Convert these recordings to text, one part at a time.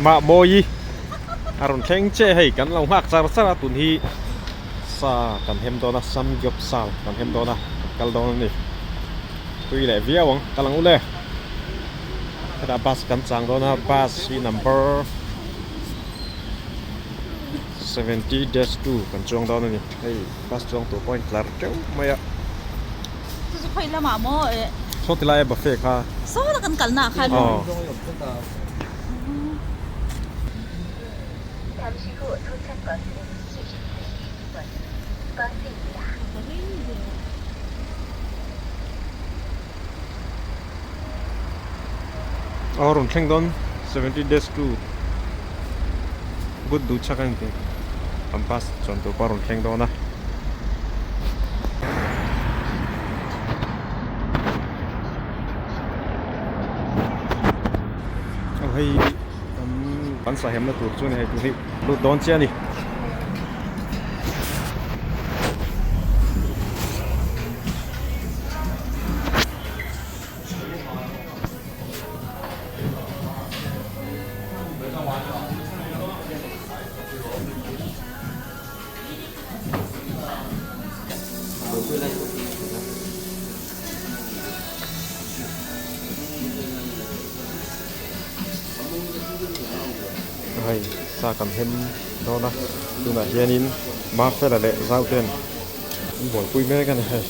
Mah mawi a rawn thleng chiah hei kan lo nghak char char a tun hi sa kan hem dawn a samgyeopsal kan hem dawn a kan kal dawn a ni tui leh viau ang kal ang u le hetah bus kan chang dawn a bus hi number 70-2 kan chuang dawn a ni hei bus chuang tur pawh a intlar teuh mai a. Chu chu khawi lamah maw eh. Saw ti laia buffet kha. Saw la kan kalna ah khan. Aw. Aw rawn thleng dawn 70-2 Good duh chak a ni tih kan bus chuan tur pawh a rawn thleng dawn a. Aw hei kan kan sahemna tur chu a ni hei tun hi lut dawn chiah a ni. Hei sa kan hem dawn a tunah hianin Mafela leh Zau ten an buaipui mek a ni hei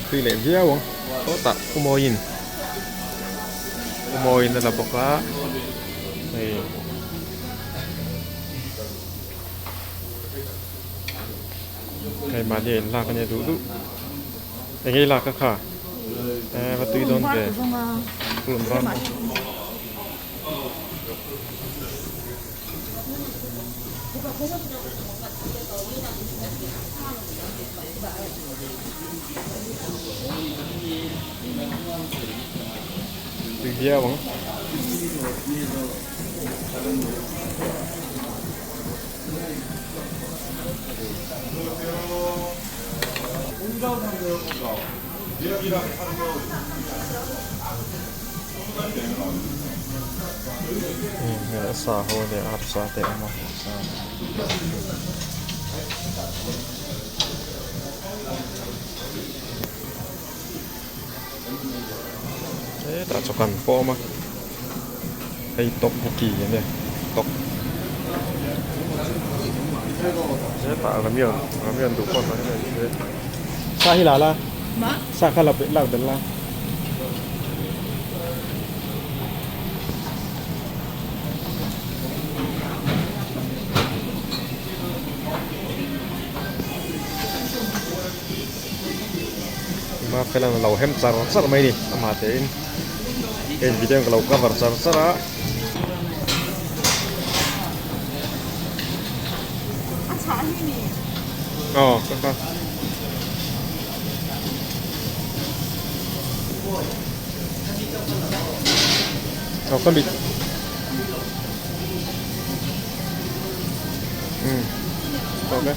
tui leh viau ang sawtah Umawiin Umawiin a la bawk a hei. Hei mahni a inlak ania duh duh eng nge i lak a kha eh va tui dawn ve purun var maw tui viau ang. Sa ho a nia arsa te a awm a hetah chaw kan pawm a hei tteokbokki a nia tteok hetah ramyun ramyun duh pawh sa hi la la sa kha la lak belh la. Mafela'n a lo hem char char mai a ni amah tein hei video ka lo cover char char a. Aw ka ka. Aw ka mit. Umm tawk e.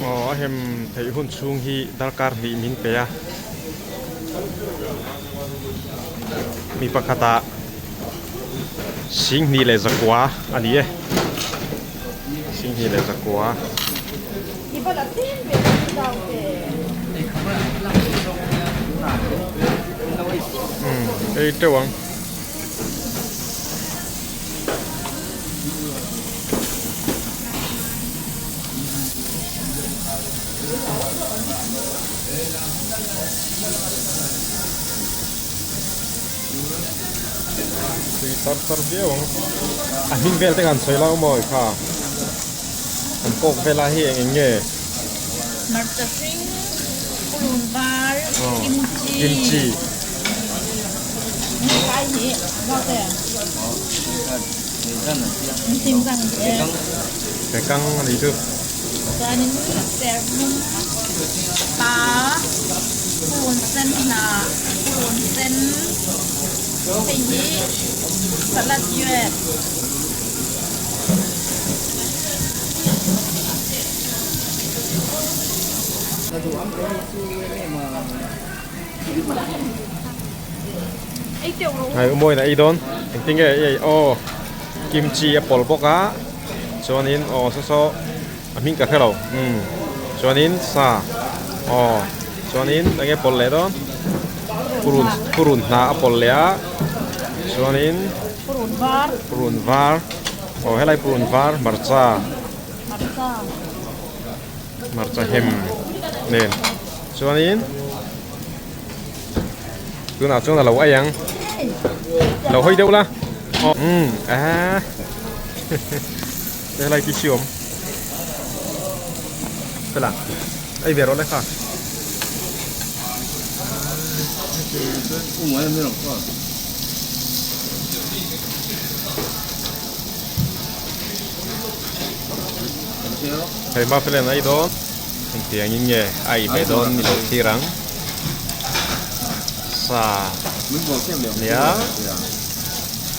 Aw a hem theih hun chhung hi darkar hnih min pe a mi pakhatah singhnih leh zakua a ni e singhnih leh zakua. Umm ei teuh ang. Tui sar sar viau ang a hming vel te kan sawi lau maw kha an kawk vel a hi eng eng nge hmarcha hring purun var kimchi kimchi kai hi vaute Bekang a nih chu. Chuanin serhnum pa purun sen hnah purun sen hei hi salad yuet. Hei umawiin a ei dawn engtin nge ei aw kimchi a pawlh bawk a chuanin aw saw saw a hming ka hre lo umm chuanin sa aw chuanin eng nge pawlh leh dawn purun purun hnah a pawlh leh a chuanin purun var aw helai purun var hmarcha hmarcha hem nen chuanin tunah chuan a lo ei ang lo hawi deuh la aw umm ah helai tissue awm fela ei ve rawh le kha. Hei Mafelen a ei dawn engtiang in nge a ei ve dawn ni lo thlir ang sa nia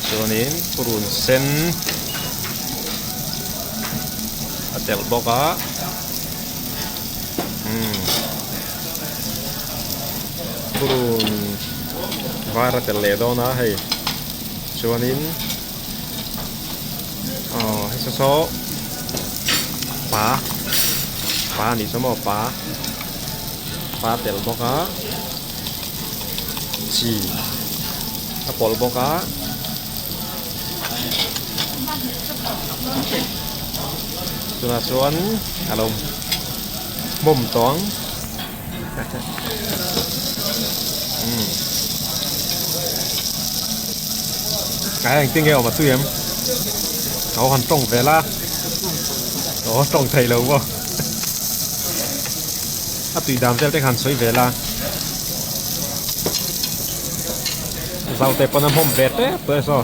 chuanin purun sen a telh bawk a umm purun var a telh leh dawn a hei chuanin. Aw hei saw saw pa pa a nih chu maw pa pa a telh bawk a chi a pawlh bawk a tunah chuan a lo hmawm tawh ang. Cái hành tinh nghèo mà tui em Nó hoàn trồng về la Nó trồng thầy lâu không A tùy đàm vel te khan sawi ve la Zau te pawn a hmawm ve tep tawh e saw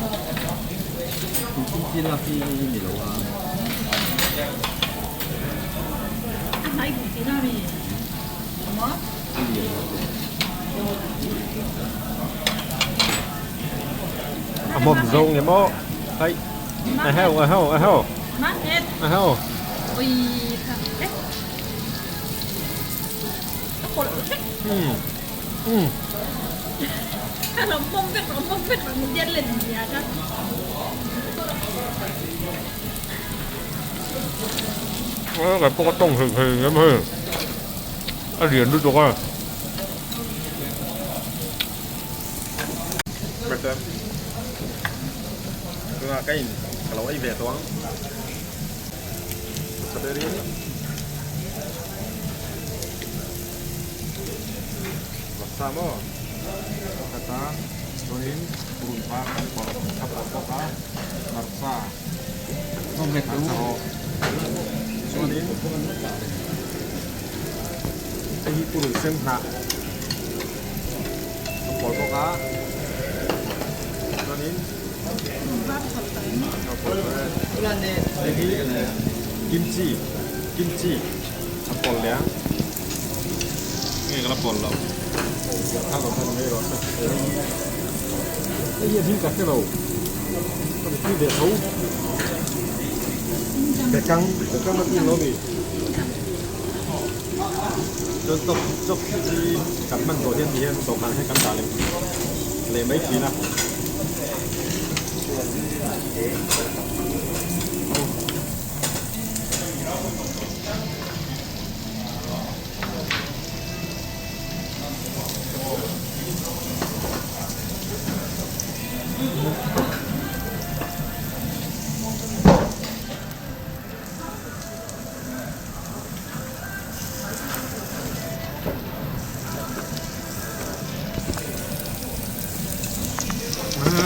A hmawm zo nge maw hei a heu a heu a heu a heu um Cái pawh a tawng hei thei em hei a lian lutuk a tunah ka in ka lo ei ve tawh ang tha ber in vawksa maw pakhat a chuanin purun var kan pawlh a pawlh bawk a hmarcha hmarcha rawh chuanin hei hi purun sen hnah a pawlh bawk a chuanin hei hi kimchi kimchi a pawlh leh ang. Nge ka la pawlh lo kha lo khan mai rawh se hei hi a hming ka hre lo ka ti tui ve tho bekang bekang a tui lo mi chuan chop chop hi kan hman zawh hian ti hian dawhkan hian kan dah leh leh mai thin a.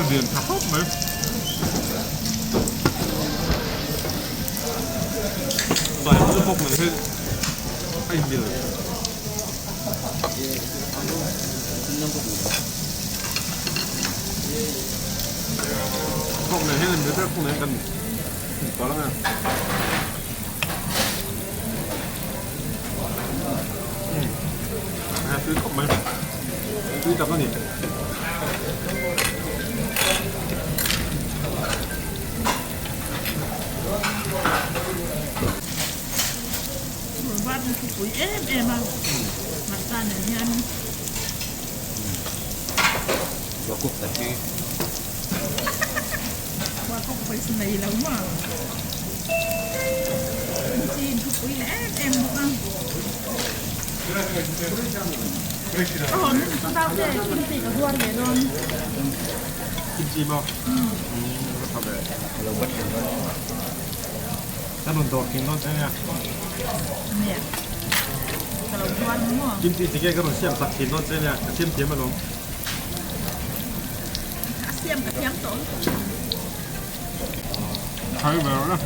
Lian tha khawp mai. Bai chu bawk mai hi a inmil. Bawk mai hian inmil ber kung kan tawh ang a. A tui khawp mai. Tui tak a ni. var hi thupui em em a hmarcha nen hian. Kuakuk tak hi. Kuakuk pawisa nei lo maw? Kimchi in thupui leh em em bawk a. Ka hawn hun chu dau te kimchi ka zuar ve dawn. Kimchi maw? Umm a tha ve. Ka lo bat thin dawn em? Ka rawn dawr thin dawn che nia. Nia. Ka lo zuar maw? Kimchi tige ka rawn siam sak thin dawn che nia. Ka siam thiam alawm. A siam ka thiam tawh lutuk. Thai ve rawh la.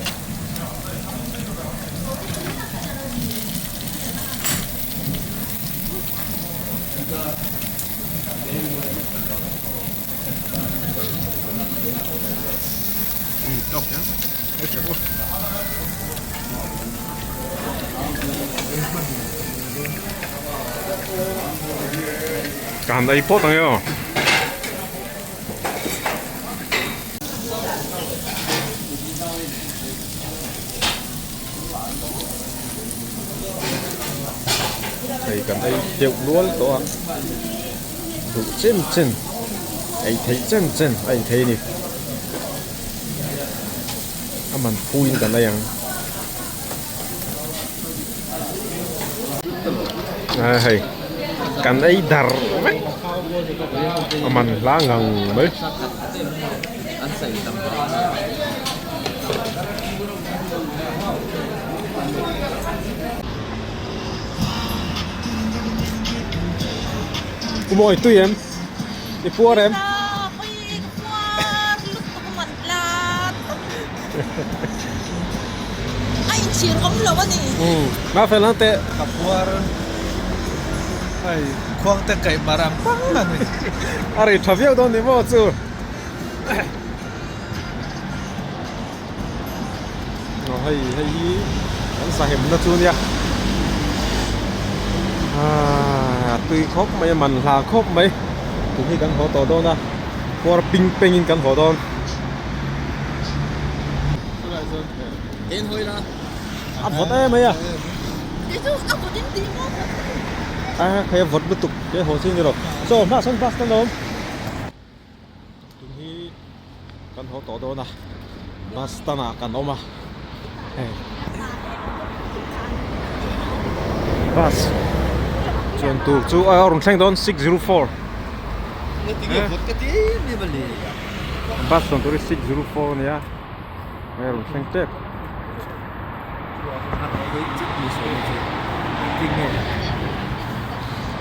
Ka han ei phawt ang e aw. Hei kan ei deuh nual tawh a duh chen chen ei theih chen chen a in thei a ni a man phuin kan ei ang a hei kan ei dar vek a man hla ngang mai. U Mawi tui em? I puar em? A inchhir awm lo a ni. Umm ma fel ang teh. Ka puar hei khuang te kaih mar ang pang a ni. A rei tha viau dawn ni maw chu. Aw hei hei hi kan sahemna chu nia aaa tui khawp mai a man hla khawp mai tun hi kan haw tawh dawn a kawr ping peng in kan haw dawn. A vawt em mai a. A khai a vawt lutuk ke haw chi ni lo chaw hma sawn bus te an awm. Tun hi kan haw tawh dawn a bus stand ah kan awm a hei bus chuan tur chu a rawn thleng dawn 604 bus chuan tur hi 604 a nia hei a rawn thleng tep.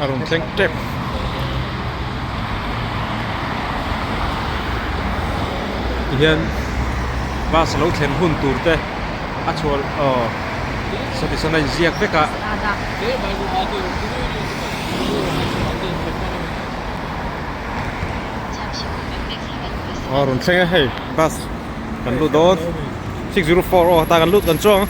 A rawn thleng tep. Tihian bus lo thlen hun tur te a chhuah aw sawti sawn a inziak vek a. Aw rawn thleng e hei bus kan lut dawn. 604 aw ta kan lut kan chuang.